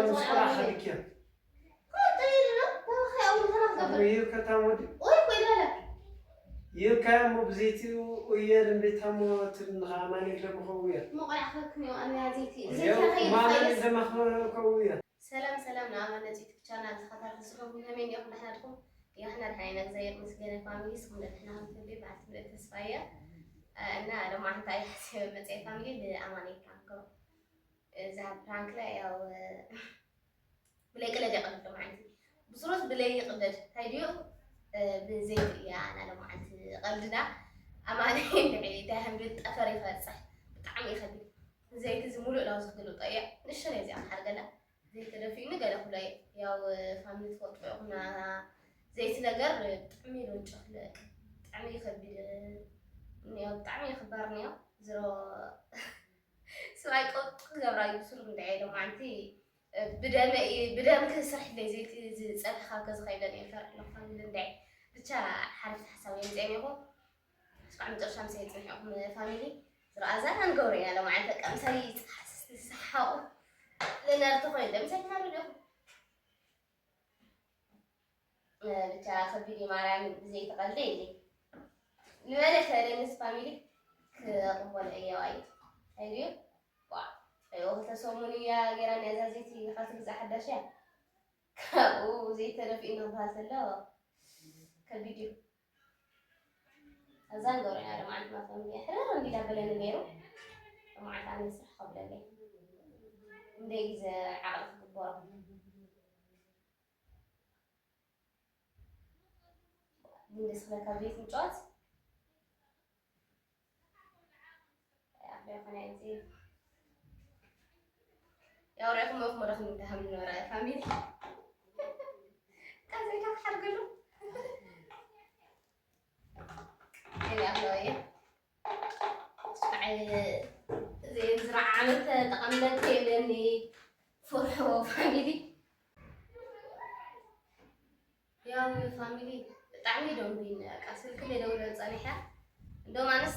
ምስቁራ ሓሊክ እያ። ይህብ ከታም ወዲ ይህብ ከያ እሞ ብዘይቲ እየር እንዴት ታሞ ትብል ንኻ ኣማኑኤል ደመኸው እያ። መቆያ ክበክን እዩ ኣነ ዘይቲ እዚኣ ዘይከይድ ማመን ፋይስ ደመኸው እያ። ሰላም ሰላም፣ ንኣማነት ዩቱብ ቻናል ተኸታተልቲ ዝኾንኩም ከመይ እንዲኹም? ደሕና ድኹም? ያው ንሕና ደሕና ኢና፣ እግዚኣብሔር ይመስገን። ፋሚሊ ንስኹም ደሕና ከም ትህልዉ በዓል ትምህርቲ ተስፋ እየ። እ፣ እና ሎማዓንቲ ኣይሓስበ መፅአ ፋሚሊ ብኣማኑኤል ፕራንክ እዛ ፕራንክ ላይ ያው ብለይ ቅደድ የቐልድ ማለት እዩ። ብስሮት ብለይ ይቕደድ እንታይ ድዩ? እ፣ ብዘይቲ እያ ኣና ሎማዓንቲ ቀልድና። ኣማኑኤል ንዒ እንታይ ከም ድብል ጠፈር ይበፅሕ። ብጣዕሚ ይኸብድ። ዘይቲ እዚ ሙሉእ ላውዚ ክግልብጦ እየ። ንእሽተይ እዚኣ ክሓርገላ። ዘይተደፊኡኒ ገለ ክብሎ እየ። ያው ፋሚሊ ትፈልጥዎ ኢኹም፣ ና-፣ ዘይቲ ነገር ብጣዕሚ እዩ ለንጨፍለቅ፣ ብጣዕሚ ይኸብድ። ያው ብጣዕሚ እዩ ክባር ነዮ። ዝሮ ስራይ ቀጥ ክገብራ እዩ ብስሩ እንድዐ ኢሎም ኣንቲ ብደመ-፣ ብደም ክስርሕለይ ዘይቲ ዝፀብሒ ካብ ገዛ ከይብለን እየ ፈርሕ ኣለኹ ፋሚሊ እንድዐ። ብቻ ሓሪፍ ሓሳብ እየ ምፅአን ኢኹም። እስካዕ መጨረሻ ምሳይ ጽንሕኩም ፋሚሊ። ዝረኣዛ ንገብሮ ኢና ሎማዓንቲ በቃ ምሳይ ይጽሓስ ዝሰሓቁ ልነርቲ ኮይኑ ምሳይ ትናዱ ዲኹም? እ፣ ብቻ ከቢድ እዩ ማርያም ብዘይትቐልደ ኢለ ንበለ ተለንስ ፋሚሊ ክቕበሎ እየ ዋይ። ኣይድዩ? ዋ፣ ኣይዎ ክልተ ሰሙን እያ ጌራ ናይ እዛ ዘይቲ ካብ ትግዛእ ሓዳሽ እያ። ካብኡ ዘይተደፊኡ እናበሃል ተሎ ከቢድ እዩ። እዛ ንገብሮ ኢና ሎማዓንቲ ፋሚሊ ሕርር እንዲላ በለኒ ነይሩ። ሎማዓንቲ ኣነ ስራሕ ከብለለይ። እንደይ ግዜ ዓቕሊ ክግበሮ። ግን ደስ ክብለካ ቤት ምጫወት። ኣፍልያ ኮነ እዚ ያው ሪኢኹም ኢኹም ወደኹም እንተሃም ነበረ ፋሚሊ። ካብ ዘይካ ክሓርገሉ። እኔ ኣፍልያ እየ። ኣይ፣ ዘይን ዝረዓ ዓመት ተጠቐምነት የብለኒ። ፍርሑ ፋሚሊ። ያው ፋሚሊ ብጣዕሚ ደንጉይኒ፣ በቃ ስልኪ ደውለ ጸኒሐ። እንደውም ኣነስ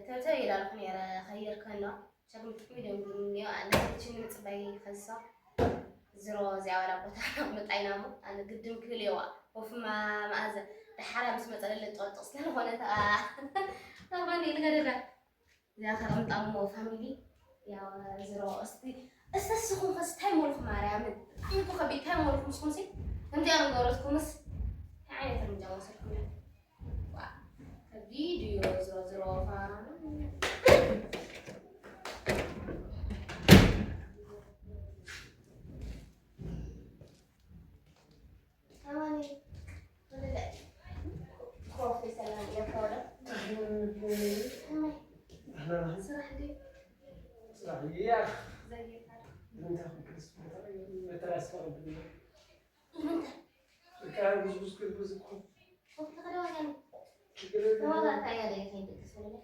ተብተብ ኢለ ኣለኹ ነይረ፣ ከየር ከሎ። ሸክም ጥዕሚ ደንጉይኒ፣ ኣነ ሕጂ ንምጽባይ ከሳ። ዝሮ እዚኣ ዋላ ቦታ ምጣይና እሞ፣ ኣነ ግድም ክብል እየዋ። ኮፍማ መኣዘ፣ ደሓራ ምስ መጸለለ ጥቕጥቕ ስለዝኾነ ተኣ። ኖርማል እዩ፣ ንገደዳ። እዚኣ ከቐምጣ እሞ ፋሚሊ፣ ያው ዝሮ እስቲ፣ እስቲ እስኹም ከስ እንታይ ሞልኩም ማርያምን? ብጣዕሚ እኮ ከቢድ፣ እንታይ ሞልኩም እስኹም ሲ? ከምዚኣ ንገረትኩምስ፣ እንታይ ዓይነት እርምጃ ወሰድኩም? ዋ፣ ከቢድ እዩ ዝሮ ዝሮ ፋሚሊ። ኣማኒ፣ ወለለ። ኮፊ ሰላም እያ፣ ከወደ። ስራሕ ድዩ? ስራሕ እያ። ዘግይታ። እንታይ ክብልስ? መተራስ ከቕብል። ምንታይ? በቃ ብዙ ብዙ ክብልስ እኮ። ኮፊ ተኸደዋጋኒ። ችግር የለም። ተዋጋእካ እያ ደይ ከይድቅስ ወለለ።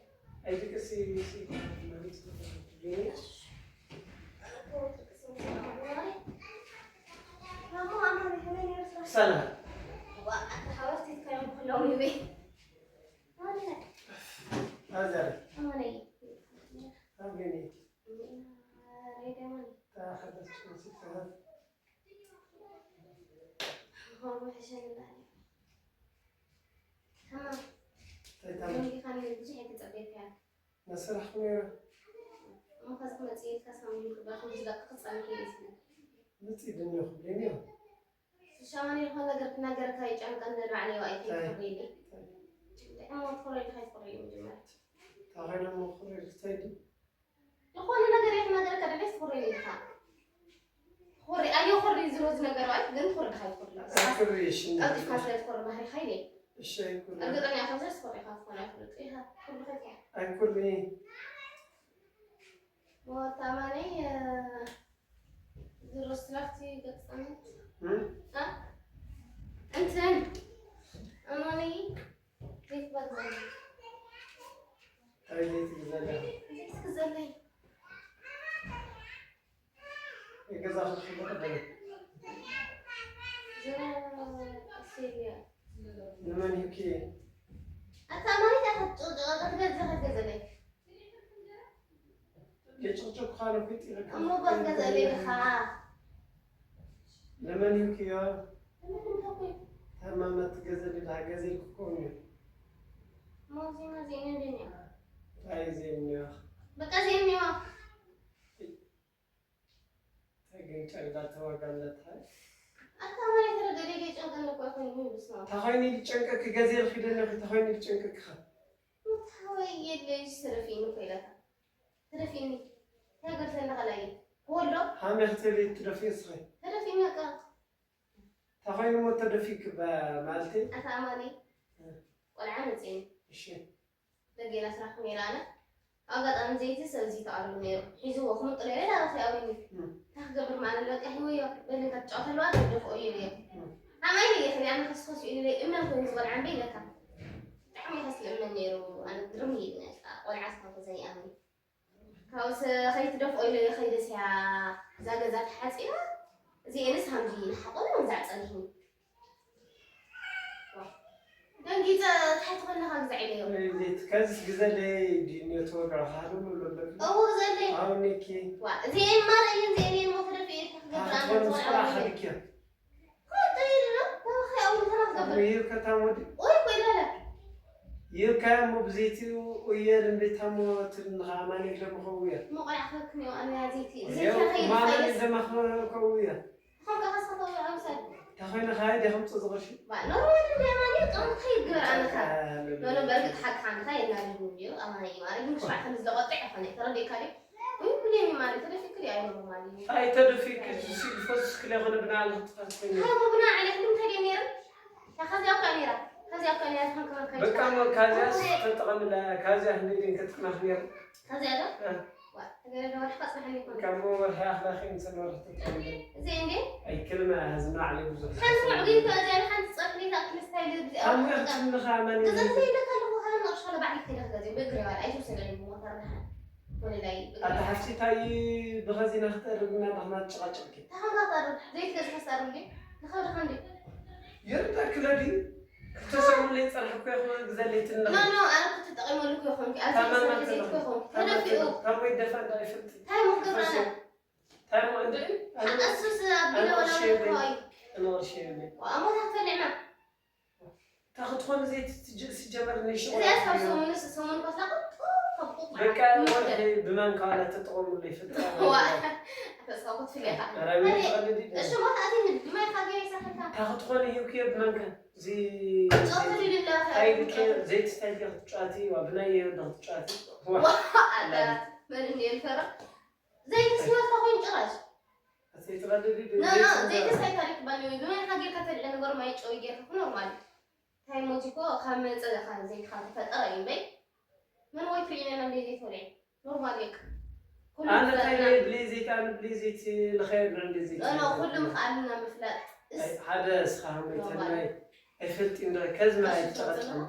ኣይድቅስ፣ ይሲ፣ ማለት ነው። ሰላም። እንታይ ታዲያ? ደንጊኻኒ ብዙሕ ኣይተጸበየካን። መሰራሕኩ ነይረ። እሞ ከዚ ክመጽእ ኢልካ ሳሙን ክበልኩ ዝለቅቕ ክጸንሕ ኢለ ስለ። መጽእ ድንዮ ክብለኒ እዮ። ሻማኒ ዝኾነ ነገር ክናገረካ ይጨንቀኒ ንባዕለይ ዋይ እንታይ? ከይትፍርደኒ። እንታይ? እንታይ? እሞ ትፍረድ ከይትፍረድ መጀመርያ። እንታይ ኮይነ እሞ ክፍረድ እንታይ ድዩ? ዝኾነ ነገር እየ ክናገረካ ደበስ ትኹሪ ኢኻ። ትኹሪ፣ ኣየ ኩሪ ዝሮ ዝነገረዋይ ግን ትኹሪ ድኻ ይትኹሪ። ኣይኩሪ፣ እሺ፣ ቀልጢፍካ ስለ ትኹሪ ባህሪኻ ኢለ። እሺ፣ ኣይኩሪ። እርግጠኛ ኢኻ ዘስ ትኹሪ ኢኻ ትኾን ኣይፍልጥ ኢኻ። ኩሪ ኢኻ። ኣይኩሪ። ወታማኒ፣ እ፣ ዝሮ ስላፍቲ ገጽ ኣመት። እ? እ? እንትን፣ ኣማኒ፣ ዘይትበል ዘላ። እንታይ ዘይትብል ዘላ? ዘይትብል ዘለይ። የገዛ ክፍሉ ቀደለ። ዝሮ ሴልያ። ንመን ይብኪ? ኣታ ኣማኒ፣ እንታይ ክትጭቕጭቕ፣ ክትገዝእ፣ ክትገዝእለይ? የጭቕጭቕ ካለ ፊት ይልካ። እሞ ጓል ገዝእለይ ኢኻ። ለመን ሂብክዮ? ለመን ሂብክዮ? ተማመት ገዘ ድዳ ገዘ ይኩኮም እዩ። ሞዚ ሞዚ እንድንያ ታይ ዜምያ? በቃ ዜምያ ተገንጨ ግዳ ተዋጋለት ሀይ ኣታ ማለት ተረደደ ጨንቀን እኮ ይኮን ይብስና ታኾይኒ ጨንቀ ክገዜ ርኺደነ ታኾይኒ ጨንቀ ክኻ ታወይ የለሽ ስረፊኒ ኮይላታ ተረፊኒ ታገርተና ከላይ ወሎ ሃመ ክትብል ትደፊ እስኸ ተረፊኒ በቃ ታኾይኒ ሞ ተደፊ ክባ ማለቴ ኣታ ኣማኒ ቆልዓ መጽኒ እሺ ደጌና ስራሕ ነይራ ኣነ ኣጋጣሚ ዘይቲ ሰብ እዚ ተኣሉ ነይሩ ሒዝዎ ክምጡ ነይረ ዳረኺ ኣውኒ እንታይ ክገብር ማለት በቃ ሂወዮ በልን ካብ ትጫወት ኣለዋ ተደፍኦ እዩ ነይሩ ኣማይ ነየ ከዚ ኣነ ከስከሱ ኢሉ ለይ እመን ኮይኑ ዝበልዓ እምበይ ለካ ብጣዕሚ ከስልእመን ነይሩ ኣነ ግርም እዩ ነቃ ቆልዓ ስኻ ዘይኣምን ካብስ ከይትደፍኦ ኢለ ከይደስያ እዛ ገዛ ተሓፂራ እዚኤንስ ሃምዚ ንሓቆ ንግዛዕ ፀኒሕኒ ደንጊፀ ትሓቲ ከለካ ግዛዕ ኢለዮ ከዚስ ግዘለይ ድዩ ተወግዐ ካሉ ምብሎ ኣለብን እዎ ግዘለይ ኣውኒኪ ዋ እዚኤን ማረ እየን እዚኤን እየን ሞ ተደፊ ኢልካ ክገብር ኣነ ታክትኮን ዝወልዓ ስራሕ ኣለብን ሓድኪ ከመይ ጠይሉ ዶ ተባኺ ኣውኒ ከማክ ገብር ይርከታ ወዲ ኦይ ኮይዳለ ይርካያ እሞ ብዘይቲ እየር እንዴታ ሞ ትልንኻ ኣማኒል ደሞ ከውያ እሞ ቆልዓ ክበክን እዮ ኣነ ያ ዘይቲ እዮ ዘይቲ ከይድ ማማኒል ከይስ ደማ ከውያ ኾንካ ከስከተው ኣምሳል ታኾይነ ካይ ደኸምፅ ዝቕርሺ ኖርማል እንደ ኣማኒ ጥሩ ከይድ ግበር ኣነካ ኖኖ በርግጥ ሓቂ ሓንካ የናድድኒ እዩ ኣማኒ ማለት ግን ክሽባዕ ከም ዝለቆጥዕ ይኾነ ተረዲእካ ድዩ ወይ ብሌኒ ማለት ተደፊክሪ ኣይ ኖርማል እዩ ታይ ተደፊ ክዝሲ ፈስስ ክለ ኾነ ብናለ ክትፈትፈኝ ሃይ ሞ ብና ዓለ ግን እንታይ ድየ ነይሩ ከዚያ እኳ ነይራ ከዚያ እኳ ነይራ ትኾን ከመን ከይድ በቃ ሞ ካዚያ ተጠቐምላ ካዚያ ህንዴ ከጥቅማክ ነይሩ ከዚያ ዶ ዋ ተገለ ዶ ወርሒ ከጽናሕኒ ይኾን ካብ ወርሒ ኣኽላኺ እንሰን ወርሒ ተጠቐምላ እዚ እንዴ ኣይክልም ኣያ ህዝና ዓለ ብዙሕ ሓንቲ ምዕጉይ ከዚያ ሓንቲ ጸፍኒታ ክልስታይ ልብዚኣ ኣሙያ ክትምልኻ ኣማኒ ገዛተይ ኢለካ ኣለኹ ሃና ቅርሻ ባዕሊ ከይደ ክገዝእ በእግሪ ባል ኣይትውሰደኒ ብሞተር ንሓ ወለላይ ኣታ ሓፍቲ ታይ ብኸዚና ክተርብና ዳኽና ትጨቃጨቅኪ ተኸታተሉ ዘይትገዝእ ከስታሩ እንዴ ንኸብድኻ እንዴ ይርዳክ ለዲ ክልተ ሰሙን ለይፀንሐ እኮ ይኹን ግዘ ለይትንለኹ ኖ ኖ ኣነ እኮ ተጠቂመሉ እኮ ይኾንኩ ኣብዚ ታማማ ስራሕ ዘይት እኮ ትለኹ ይኾንኩ ተደፊኡ ካብ ወይ ደፋ እንታይ ይፈልጥ ታይ ምክብራና ታይ ሞ እንደ ኣነ ሓቀሱስ ኣቢለ ኣነ ወላ ሸየለይ ወላ እዩ ኣነ ወርሸ የለይ ኣሞታ ክትፈልዕና ታኽትኾን ዘይት ሲጀመር ነሽ እዚኣ ካብ ሰሙኑ ሰሙኑ ከፍላ ቁጡ ካብ ቁጡ በቃ ወርሒ ብማንካ ዋላ ተጠቐሙለይ ፍልጥ ዋ ተስፋ ክትፍል ኢኻ ራዊ ተቐልዲ እሺ ሞታ ኣቲ ድማ ኢኻ ገይ ሰሓልካ ታኽትኾን ይህብክዮ ብማንካ እዚ ጾተሉ ልላ ኣይልክ ዘይትስታይልክ ክትጫወቲ ዋ ብናይ የወዳ ክትጫወቲ ዋ ኣላ መን እንዲ የልፈራ ዘይትስ ህይወትካ ኮይኑ ጭራሽ ዘይትቐልዲ ኖ ኖ ዘይትስታይ ታሪክ ባኒ ወይ ብመን ሃገርካ ተልዐ ነገር ማይ ጨው ጌርካ ኖርማል እንታይ ሞት እኮ ካብ መጸ ካብ ዘይትካ ተፈጠረ እዩ እምበይ መን ወይ ትርእይና ናብ ዘይትወልዐ ኖርማል እዩ ኩሉ ኣነ ምፍላጥና ታይ ብሌ ዘይት ኣነ ብሌ ዘይት ልኸየድ ና እንደ ዘይት ኖ ኖ ኩሉ ምኽኣልና ምፍላጥ እስ ሓደ እስኻ ሃመይተናይ ኣይፈልጥ እንደ ከዝማ ኣይጨቐጥም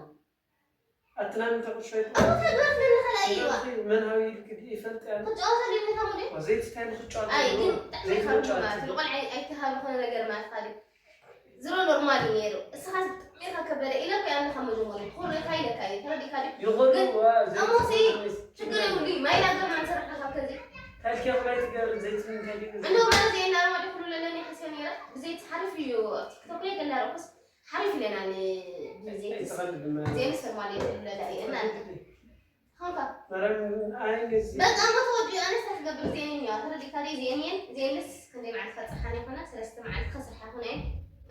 ኣትናን ተቁሾይ ተግባር ስለንኽእል ኣይዋ መን ሃዊ ይፈልጥ ያለ ክጫወተሉ ይብልካ ሙዲ ዘይት ታይ ንክጫወት ኣይ ግን ዘይት ጠዕሜካ ንጫወት ማለት ንቆልዓ ኣይተሃብ ዝኾነ ነገር ማለት ካዲ ዝሮ ኖርማል እዩ ነይሩ እስኻ ጠዕሜካ ከበደ ኢለ እኮ ያለካ መጀመሪ ኩሉ ኢልካ ኢለካ እዩ ተረዲካ ድዩ ይኹን ግን ዋ እሞሲ ዘይት ችግር የብሉ ማይ ዳገር ማንሰራሕካ ካብ ከዚ ታልኪያ ማይ ትገብር ዘይት እንታይ ድዩ እንደው ማለት እየ እንዳረማደ ኩሉ ለለኒ ሓስዮ ነይረ ብዘይት ሓሪፍ እዩ ቲክቶክ ላይ ገላ ረኩስ ሓሪፍ ኢለና ንብዘይት ይትኸልድ ማለት ዜንስ ኖርማል የብሉ ለላ እየና እንደ ኾንካ ማርያም ኣይ ነዚ በቃ እሞ ተወዲኡ ኣነስ ክትገብር ዜን እያ ተረዲካ ደይ ዜን እየን ዜንስ ክንደይ መዓልቲ ከፀሓን ይኮና ሰለስተ መዓልቲ ከስርሓ ኮነ እየን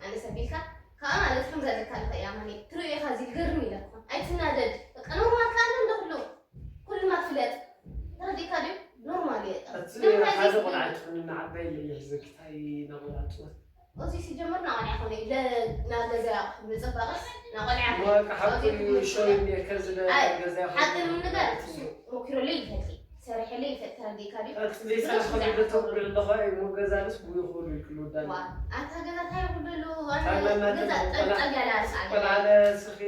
ኣነስ ኣቢልካ ከዓ ማለት ከም ዘለካ ልኸ እያ ማኒ ትርእዮ ኢኻ እዚ ዝገርም ኢለካ ኣይትናደድ በቃ ኖርማል ከዓ ኣሎ እንደ ኩሉ ኩሉ ማ ትፍለጥ ተረዲካ ድዩ ኖርማል እየ እቲ ሓደ ቆልዓ ትኹንና ዓባይ ለይሕ ዘግታይ ነቆልዓ ፅወት እዚ ሲጀመር ናቆልዓ ኮነ ለ ናብ ገዛ ምፅባቅስ ናቆልዓ ወቃ ሓቁ ሾይ ከዚ ኣይ ገዛ ሓቂ ንምንጋር እሱ ሞኪረለይ ይፈልጥ ሰሪሐለይ ይፈልጥ ተረዲካ ድዩ ዘይሰራሕኩ ተውብል ኣለኹ እሞ ገዛልስ ብይኹሉ ይክልውዳል ዋ ኣታ ገዛ እንታይ ይኹን ደሉ ታመማ ገዛ ተቆላ- ጠልጠል ያለ ኣርሳ ቆልዓለ ስኺ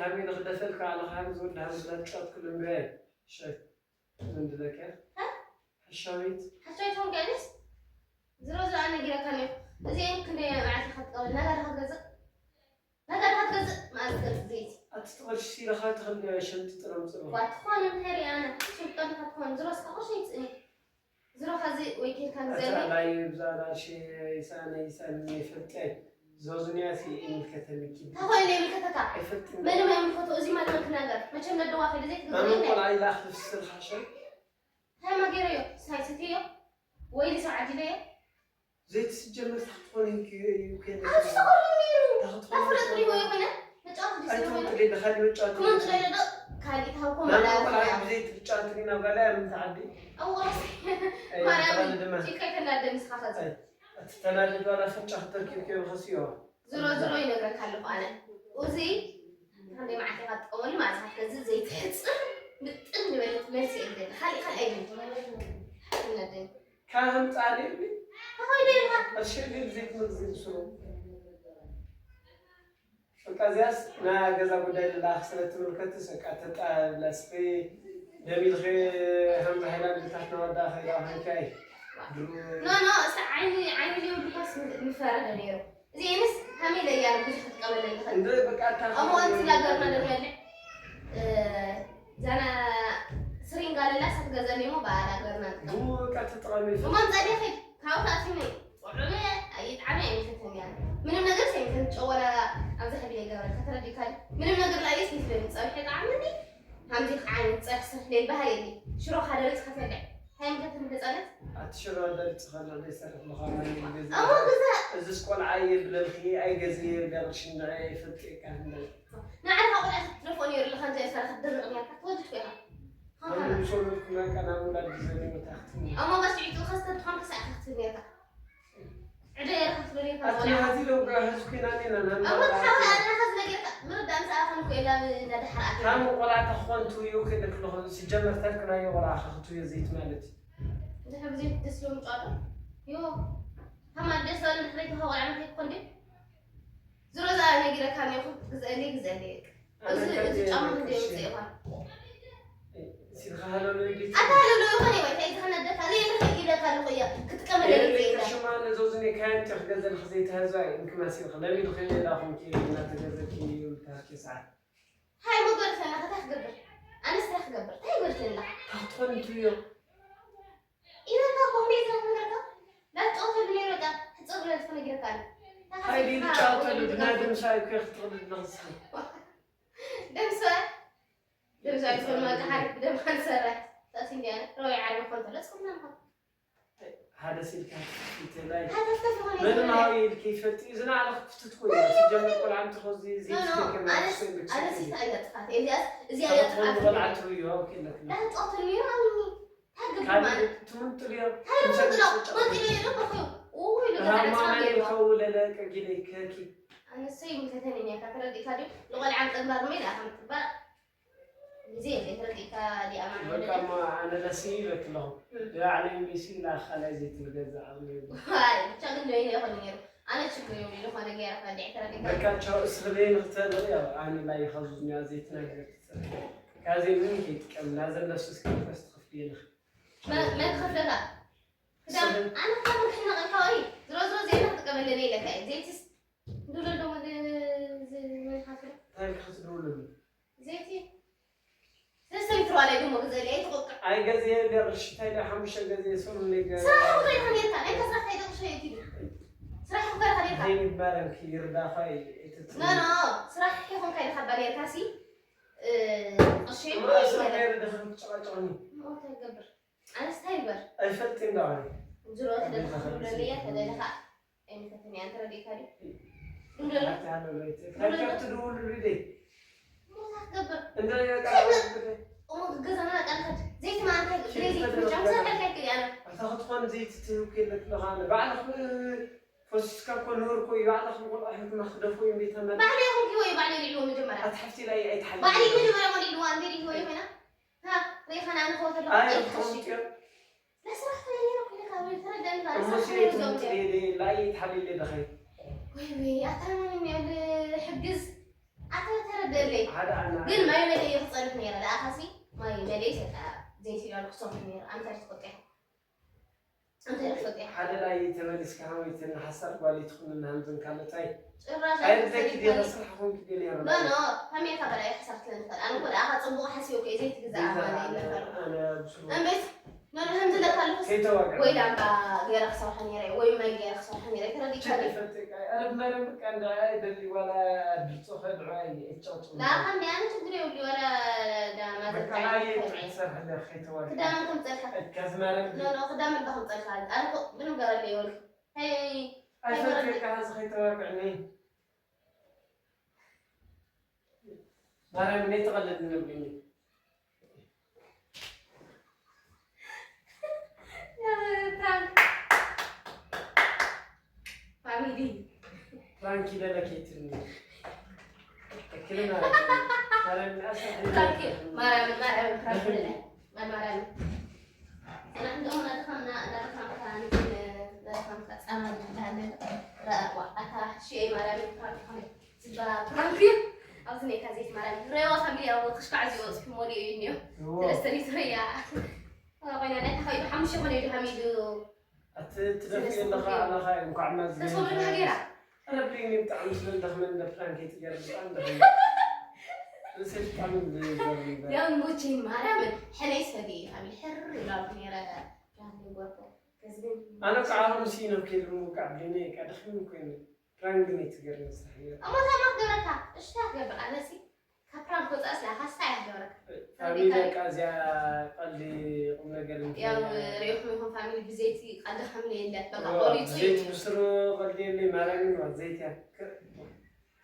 ሃሚ ንክደፈልካ ኣለኻ ሃሚ ዝወዲ ሃሚ ዝላጫት ክሉ እምበየ ሸይ ምንድለከ ሓሻዊት ሓሻይ ትኾን ከይንስ ዝሮ ዝሮ ኣነ ጊረካ ነይሩ እዚአን ክንደይ መዓልቲ ክትቀበል ነጋዳ ክትገዝእ ነጋዳ ክትገዝእ መዓልቲ ትገዝእ ዘይቲ ኣቲ ትቕርሺ ኢለኻ ተኽል ሸምቲ ጥረምፅሩ ዋ ትኾን እንታይ ሪኣ ኣነ ሽምጠን ክትኾን ዝሮ እስካ ቁርሺ ይፅእኒ ዝሮ ኸዚ ወይ ኬድካ ንዘሊ ኣታላይ ብዛዕባ ሸ ይሳነ ይሳነ ይፈልጠ ዞዝንያ ሲ ይምልከተኒ ኪድ እንታይ ኮይኑ ይምልከተካ? ኣይፈልጥን ምንም ኣይምልከቶ። እዚ ማለት ክናገር መቸም ነደዋ ከይደ ዘይትግብር ኣነ ኢለ ቆልዓ ኢላ ክፍስል ሓሸ እንታይ ማገረዮ ሳይ ሰትዮ ወይ ልሰው ዓዲለዮ ዘይትስጀመር ክትኾን እዩ ከይደ ኣብዚ ተቆርኒ ነይሩ ታኽትኾን ኣፍረጥ ሪቦ ይኮነ መጫወት ዲስ ይኮነ ኣይትወጥሪ ደኻሊ መጫወት ክመንጥሎ ኢለ ዶ ካልእ ታውኮ ናብ መላ ቆልዓ ብዘይ ትጫወትሪ ናብ ጋላ ምንታ ዓዲ ኣዋስ ማርያም ድማ ጭልካ ይተናደ ምስኻ ኸዚ እቲ ተናደድ ዋላ ፍንጫ ክተርኪብ ከይኸስዮ ዝሮ ዝሮ ይነግረካ ኣለኹ ኣነ እዚ ክንደይ መዓልቲ ኢኻ ትጥቀመሉ ማለት ከዚ ዘይትሕፅር ምጥን ዝበለት መልሲ የለን ካልእ ካልእ ኣይብልን ትናደኒ ካብ ህምፃ ደቢ ተኾይነ ኢልካ ቅርሺ ግን ዘይትመግዝእ ስሩ በቃ እዚያስ ናይ ገዛ ጉዳይ ልላኽ ስለ ትምልከትስ በቃ ተጣብላ ስኺ ደሚልኺ ሃምዛ ሃይላንድታት ናወዳ ከይዳ ሃንካይ ኖ ኖ እሳ ዓይኒ ዓይኒ ዘይብሉካስ ምፈረደ ነይሩ እዚኤንስ ሃመይ ለያለ ብዙሕ ክትቀበለኒ ኸ እንደ በቃ እታ እሞ እቲ ላገርና ደመልዕ ዛና ስሪንጋ ለላ ሳትገዘኒ እሞ ብኣላ ገርና ንጥቀም ብኡ በቃ ተጠቐሚ እሞ ጸዲኺ ካብኡ ተኣቲኒ ጥዑመ ኣይጥዓመ ኣይምልከተኒ እያ ምንም ነገር ሰይምከን ጨወላ ኣብዚ ሕቢ ይገበረ ከተረዲካ ምንም ነገር ላየስ ንትበኒ ጸብሒ ጣዕመኒ ሃምዚ ዓይነት ጸብሒ ስርሕ ለይበሃል የለ ሽሮ ካደረጽ ከተበልዕ እንታይ ምልከተኒ ህጻነት ኣቲ ሽሮ ደርጽ ኸሎ ዘይሰርሕ ምዃኑ ግዜ እሞ ግዛ እዚስ ቆልዓ እየ ብለልኺ ኣይገዝእ እየ ብለልሽ እንድዒ ይፈልጥ እየ ካህን ንዓኻ ቆልዓ ትደፍኦ ነይሩ ኣለኻ እንታይ ፈረኻ ትድርቕ ነርካ ትወልድ ኮይኻ ኣነ ምስ ወለድኩ ናቃ ናብ ውላድ ግዜ መታኽትኒ እሞ በስዒቱ ኸስተ ትኾን ክሳዕ ክትብል ነርካ ዕደ የርካ ክትብል ነርካ ኣቲ ሃዚ ለው ጋር ህዝብ ኮይና ኔና ናም እሞ ትሓወላ ኣለኻ ዝነገርካ ምርዳእ ምስ ኣኸን ኮይላ እንዳድሓር ኣካ ካም ቆልዓ ተኾን ትውዩ ከይደ ክለኹ ስጀመር ተርክናዮ ቆልዓ ኸኽትውዮ ዘይት ማለት ድሕሪ ግዜ ደስ ሎም ጫሎ ዮ ከማን ደስ ሎም ድሕሪ ተኸቆልዓ መታይ ክኾን ድዩ ዝሮ ዝኣ ነጊረካ ኔኹ ግዝአለይ ግዝአለይ እዚ እዚ ጫማ ክንደይ ውፅእ ይኾን ሲልካ ሃለሉ እንዴት ኣታ ሃለሉ ይኾን ወይ እንታይ ዝኸነደካ ዘይንኽእል ኢለካ ኣለኹ እያ ክትጥቀመለይ ዘይብላ ሽማ ነዞዝኔ ካያንቲ ክገዘልክ ዘይተሃዝዋ እንክማሲልክ ለሚድ ኸይዳኹም እናተገዘልክ ይውልካ ሰዓት ሃይ መጎርሰና ከታ ክገብር ኣነስ ታ ክገብር እንታይ ይጎርሰና ታክትኾን እንትዮ ኢለካ ኮሜ ዝረፍ ነገርካ ላትጫወተሉ ነይሩ በቃ ሕፅር ብለ ዝኾነ ጌርካ ኣሎ ሃይዲ ልጫወተሉ ብናይ ድምሳይ እኮ ክትቕልድ ንኽስኻ ደምሰ ደምሰ ኣይትፈልማ ካሓድ ብደምካ ንሰርሕ ተእሲ እንዲያ ረዊ ዓርቢ ኮንተለስ ኩልና ንኾን ሓደ ሲልካ ይተላይ ሓተፍተፍ ዝኾነ መን ማዊ ኢልክ ይፈልጥ እዩ ዝናዕለ ክፍትት ኮይኑ ሲጀመር ቆልዓ እንተኾዚ ኣነስ ኣነስ ይታ እያ ጥፋት እዚኣስ እዚኣ እያ ጥፋት ቆልዓ ትብዮ ኪለክ ዳን ጾቱ ነይሩ ኣምኒ ታግብ ማለት ትምንጥልዮ ታይምጥሎ ወንጥሎ ይሉ በኹ ኡይ ራማ ልገዛ ማይ ከውለለ ቀጊለ ከኪ ኣነሰይ ምከተን እያ ከተረዲካ ድዩ ንቆልዓ ምጥንባር ሜዳ ከምጥባር ግዜ እንዴት ረዲካ ዲኣ በቃ ማለት ማ ኣነ ደስ ይበክ ኣለኹ ብዓለይ ሚሲ ላኻላይ ዘይትልገዛ ዓቕሚ የብሉ ዋይ ብቻ ግን ለይለ ይኾን ነይሩ ኣነ ችግር የብሉ ዝኾነ ገይረ ፈንዲዕ ተረዲካ በቃ ቻው እስኽለይ ንክተርኢ ኣነ ላይ ኸዙዝኛ ዘይትናገር ትጸርፍ ካዜ ምን ከይጥቀም ናዘን ነፍሱ እስከ ንፈስ ትኽፍል የለኽ መን ክፍለካ ክዳን ኣነ ካብ ክሕነቐካ ወይ ዝሮ ዝሮ ዜና ክጥቀመለኒ ኢለካ እየ ዘይትስ ዱሎ ደሞ ዝመንሓፍረ እንታይ ክትድውልሉ ዘይቲ ሰለስተ ሊትሮ ዋላ ይድሞ ግዘ ኢለ ኣይትቆጥዕ ኣይገዜ ደ ቅርሽታይ ደ ሓሙሽተ ገዜ ሰሙን ገ ስራሕ እኮ ይኾን የልካ ናይ ከስራሕ ከይደ ቅርሺ የትዩ ስራሕ እኮ ይኾን የልካ ዘይት ባረንኪ ይርዳኻ ይትት ኖ ኖ ስራሕ ይኹን ከይደ ካባ ነርካ ሲ ቅርሺ ማእሰር ከይርዳኻ ክትጨቃጨቅኒ እንታይ ገብር ኣነስ እንታይ ይግበር ኣይፈልጥ እንዳዋኒ ዝሮ ተደልካ ትብለለየ ተደልካ ኣይምፈትን እያ እንተረዲእካ ድዩ ድምደሎ ከብቲ ድውሉ ሪደይ ሞታ ክትገብር እንደ እሞ ገዛና ቃልካት ዘይትማ እንታይ ዘይዘይትመጫ ምሳልካ ይክእል ኣነ ኣታ ክትኾን ዘይትትህብ ከለክ ለኻነ ባዕልኽ ፈሲስካ እኮ ነውር እኮ እዩ ባዕልኽ ንቆልዓ ሕክምና ክደፍዎ እዮም ቤት ኣመ ባዕለ ይኹን ኪወ እዩ ባዕለ ይልዕልዎ መጀመርያ ኣትሓፍቲ ላይ ኣይትሓል ባዕለ መጀመርያ ሞ ይልዋ እንዴ ይወ ይኾና ሪኻና ንኸወተሎ ኣይርትኾምጥዮ ለስራሕ ፈለኒ ነው ኩልካ ወይ ተረዳኒ እሞሲ ትምጥሌ ላይ ይትሓልሌ ደኸይ ወይ ወይ ኣታ ምንም ያለ ሕግዝ ኣታ ተረደለይ ሓደ ኣና ግን ማይ መለየ ክፀንሕ ነይረ ደኣኻሲ ማይ መለይ ሰጣ ዘይሲዳሉ ክሰምሕ ነይረ ኣንታይ ትቆጥያ ኣንታይ ትቆጥያ ሓደ ላይ ተመሊስካ ሃወይትን ሓሳብ ጓል ይትኹን እናሃምዝን ካለታይ ጭራሽ ኣይርተኪ ዲረ ስራሕ ኾንኪ ዲለ ኖ ኖ ከመይ ካብ በላይ ሓሳብ ትለኒ ትኽእል ኣነ እኮ ደኣ ጽቡቕ ሓሲበ እኮ እየ ዘይትግዛእ ኣማን ይለፈሉ ኣነ ብስሩ እምበይስ ኖ፣ ኖ፣ ከምዚ ኢለካ ኣለኹ። ከይተዋግዕ ወይ ላምባ ገይረ ክሰርሖ ነይረ፣ ወይ ማይ ገይረ ክሰርሖ ነይረ። ተረዲእካ ችግር ድዩ? ይፈልጥ እቃ ኣረብ መረብ እቃ እንዳ ኣይደሊ ዋላ ድርጾ ከድዑ ኣይጨውጭው ላኻን ኣነ ችግር የብሉ፣ ዋላ ዳ ማዘር በቃ ናይ ከብዒ። ክትሰርሕ ኣለካ ከይተዋግዕ ክዳመን ከምፀልካ። ከዝማረብ ኖ፣ ኖ፣ ክዳመን ዶ ከምፀልካ? ኣነ ኮ ምንም ገረለ ይወልኩ። ሄይ፣ ኣይፈልጥካ ሀዚ ከይተዋግዕኒ ማርያም እኔ ተቐለድ ነብልኒ ፋሚሊ ፕራንክ ይደለኬትኒ እክልና ማርያም ፕራንክ ማርያም ማርያም ፕራንክ ይደለ ማርያም ሰላም ደሞ ናተኻምና ናተኻምካ ናተኻምካ ጻማ ይባላል ረዋ ኣታ ሽይ ማርያም ፕራንክ ዝኾነ ዝባ ፕራንክ እዩ ኣብዚ ኔካ ዘይት ማርያም ረዋ ፋሚሊ ኣብ ክሽካዕ ዝወጽ ሞዲ እዩ ኒዮ ሰለስተ ሊትር እያ ኮይና ናይ ተኸይዱ ሓሙሽተ ኮነ እዩ ሃሚዱ ኣቲ ትደፍእ ኣለኻ ኣለኻ እንኳዕ ማዝ ተሰውሪ ሃገራ ረብሪኒ ብጣዕሚ ስለ ደኽመን ደ ፕራንክ ይትገር ብጣዕሚ ደኽመ ርእሰይ ብጣዕሚ ዝገርም ይበል ያው ሞቼን ማርያምን ሕነይ ሰዲ ፋሚሊ ሕር ይላሉ ነረ ፕራንክ ይጎርፎ ከዝብን ኣነ ከዓ ከምሲ ኢኖ ከይድሞ ከዓ ብሊነ ከዓ ደኽመን ኮይኑ ፕራንክ ግን ይትገርም ስራሕ ነረ እሞ ታማ ክገብረካ እሽታ ክገብር ኣለሲ ካብ ፕራንክ ወፃእስ ለካ ስታ እያ ክገብረካ ፋሚሊ በቃ እዚኣ ቀልዲ ቁም ነገር ያው እንትን ሪኢኹም ይኹን ፋሚሊ ብዘይቲ ቀልዲ ከምኒ የለ በቃ ቆሪፁ እዩ ዘይት ብስሩ ቀልዲ የለይ ማርያምን ማለት ዘይት እያ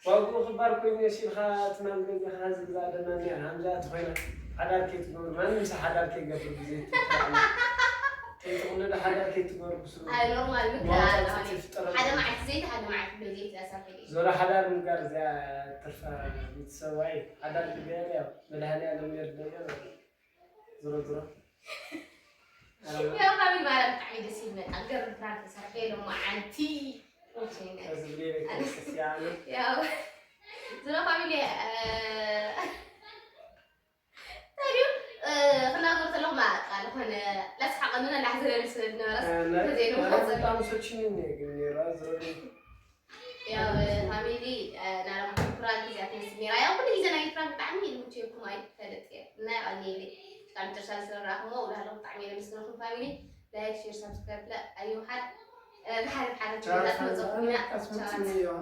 ዋግኡ ክባር ኮይኑ መሲልካ ትማል ገዚእካ ዝግዛእ ደማ እኒኣ ሃምዛ ተኾይና ሓዳር ከይትገብሩ ማንም ሰብ ሓዳር ከይገብር ብዘይት ከይትቕልዱ ሓዳር ከይትገብሩ ብስሩ ኣይ ኖርማል ማውጣት ምክልኣል ትፍጠረ ሓደ መዓልቲ ዘይቲ ሓደ መዓልቲ ዶ ዘይቲ ኣሳፈ ዞሮ ሓዳር ምግባር እዚኣ ትርፋ ቤተሰባይ ሓዳር ግበያል ያው መድሃኒኣለም የርደዮ ዞሮ ዞሮ ያው ፋሚሊ ማለት ብጣዕሚ ደስ ይብል መጣ ገርም ፕራንክ ተሰርሐ ሎማዓንቲ እዚ ብሌ ቤተክርስቲያን ያው ዝሮ ፋሚሊ ታዲዩ ክናገሩ ዘለኹ ማቃ ዝኾነ ላስሓቐኑና ላሕዘነሉ ስለ ዝነበረስ ተዘይኖ በጣም ሰችኒ ግን ኔራ ዝረዱ ያው ፋሚሊ ናረማ ፕራንክ እዚኣ ትመስል ነራ ያው ኩሉ ግዜ ናይ ፕራንክ ብጣዕሚ ልምችየኩም ኣይፈልጥ እየ እና ይቐኒሊ ካብ መጨረሻ ስለረኣኹሞ ውላሎ ብጣዕሚ እየ ለመስግነኩም ፋሚሊ ላይክ ሼር ሳብስክራይብ ለ ኣይውሓድ ብሓደ ብሓደ ትመፀኹም ኢና ቻው